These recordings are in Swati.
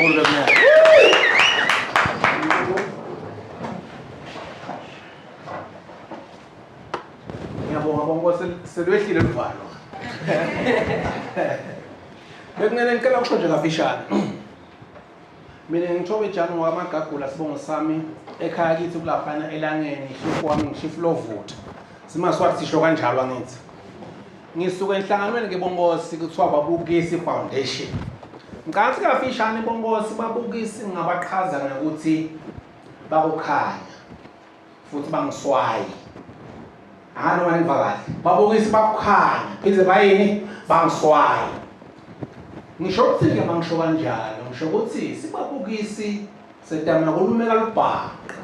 kakhulu bekumele. Ngiyabonga bonke selwehlile luvalo. Bekumele ngicela ukusho nje kafishane. Mina ngithobe jani ngokwamagagula sibongo sami ekhaya kithi kulaphana elangeni hlupho wami ngishifu lovutha. Simaswati sisho kanjalo angithi. Ngisuka enhlanganweni ke bonkosi kuthiwa Babukisi Foundation. Ngicabanga kafishane bonkosi babukisi ngingabaqhaza ngokuthi bakukhanya futhi bangiswayi. Angazi noma ngiva kahle. Babukisi bakukhanya phinde bayini bangiswayi. Ngisho ukuthi-ke uma ngisho kanjalo ngisho ukuthi sibabukisi setama kulumeka lubhaqa.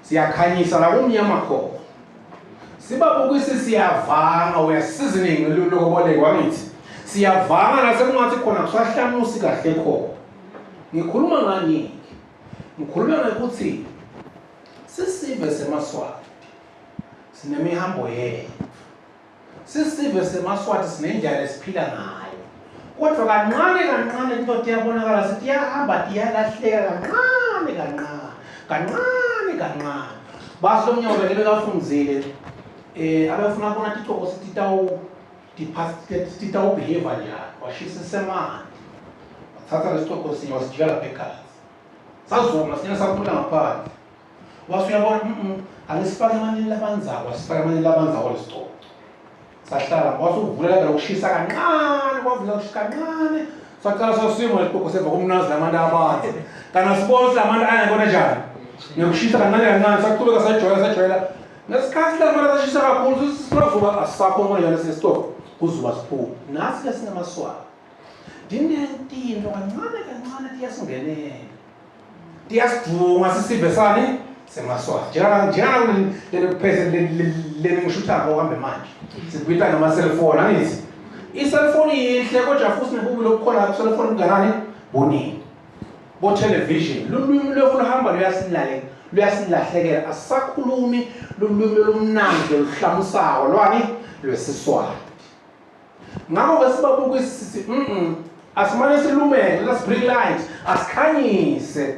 Siyakhanyisa la kumnyama khona. Sibabukisi siyavanga we are seasoning lokobolekwa angithi. Siyavanga la sekungathi khona kusahlamusi kahle khona. Ngikhuluma ngani? Ngikhuluma ngokuthi sisive semaSwati sinemihambo yethu. Sisive semaSwati sinendlela esiphila ngayo. Kodwa kancane kancane into tiyabonakala sithi iyahamba tiyalahleka kancane kancane kancane kancane. Basho omunye wabele bekafundzile eh abefuna kubona ticoko sithi tawu titawubehave njani washisisa emanti wathatha lesicoko sinye wasijika lapha ekhaya sazuma sinyana saphumela ngaphandle wase uyabona mm angisifake emanini labanzako asifake emanini labanzako lesicoco sahlala wase uvulela phela ukushisa kancane kwavula ukushisa kancane saqala sasimo lesicoco seva kumnazi lamanti abanzi kana sibona ukuthi lamanti ayangibona njani ngekushisa kancane kancane saqhubeka sajwayela sajwayela ngesikhathi lamanti ashisa kakhulu sisavuka asisakho manje lesi sicoco kuzuba siphuma nathi ke singamaswati Ndinentino kancane kancane tiyasingenela. Tiyasidvunga sisive sani semaSwati. Njengana njengana leli kuphese leli ngishuthako kambe manje. Sikubita ngama cellphone angithi. I-cellphone yinhle kodwa futhi nebubi lokukhona ku cellphone kunganani buningi. Bo television lulwimi lwethu luhamba luyasilale luyasilahlekela asisakhulumi lulwimi olumnandi oluhlamusako lwani lwesiswati. Ngakho-ke sibabukisi sithi mm asimane silumele let's bring light asikhanyise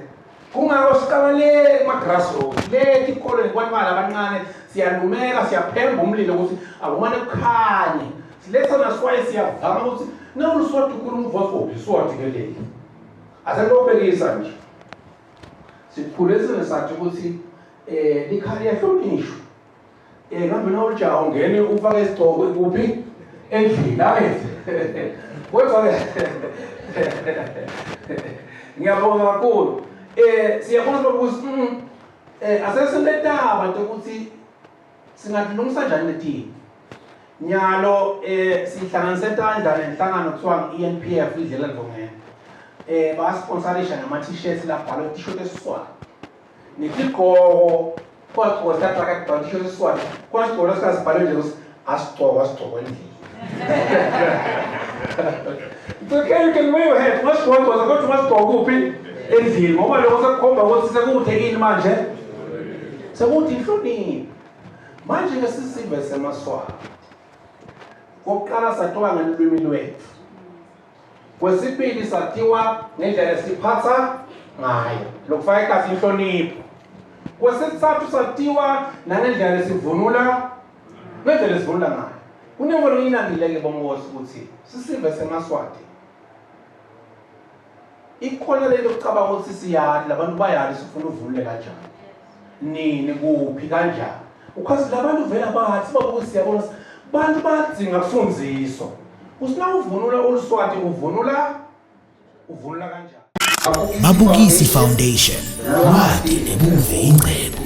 kungako siqala le kuma-grassroot le tikolweni kubantwana abancane siyalumeka siyaphemba umlilo ukuthi akumane kukhanye siletha naswaye siyavama ukuthi nawuluswati ukhuluma uvoice liswati ke leli aselobhekisa nje sikhule sinesathi ukuthi um likhaya liyahlonishwa Eh kambe nawujaha ungene ufake isigcoko kuphi? Endlini angithi. Kodwa ke ngiyabonga kakhulu. Eh siyabona ukuthi mm, eh asesinetaba nje ukuthi singatilungisa njani letimo. Nyalo eh sihlanganise tandla nenhlangano kuthiwa ngi-ENPF idlela ndvongeni. Eh bayasponsorisha ngama t-shirts labhalwe t-shirt esiswati. Netigqoko kwagqoka sikhathi akagqoka t-shirt esiswati. Khona isigqoko lesikazibhalwe nje ukuthi asigqoko asigqoko endlini. It's okay, you can wear your hat. Ungasigqoka kodwa ungasigqoka kuphi? Endlini ngoba lokho sekukhomba ukuthi sekuwuthekile manje. Sekuthi inhlonipho. Manje ke sisive semaSwati. Kokuqala sathiwa ngelulwimi lwethu. Kwesibili sathiwa ngendlela esiphatha ngayo. Lokufaka igazi inhlonipho. Kwesithathu sathiwa nangendlela esivunula ngendlela esivunula ngayo. Kunengo leyinakile-ke bonkosi ukuthi sisive semaSwati ikhona lento yokucabanga ukuthi siyali labantu bayali sifuna uvunule kanjani nini kuphi kanjani because labantu vele abathi babuke siyabona bantu badzinga kufundziswa usina uvunula uluswati uvunula uvunula kanjani Babukisi Foundation lwati nebuve ingcebo.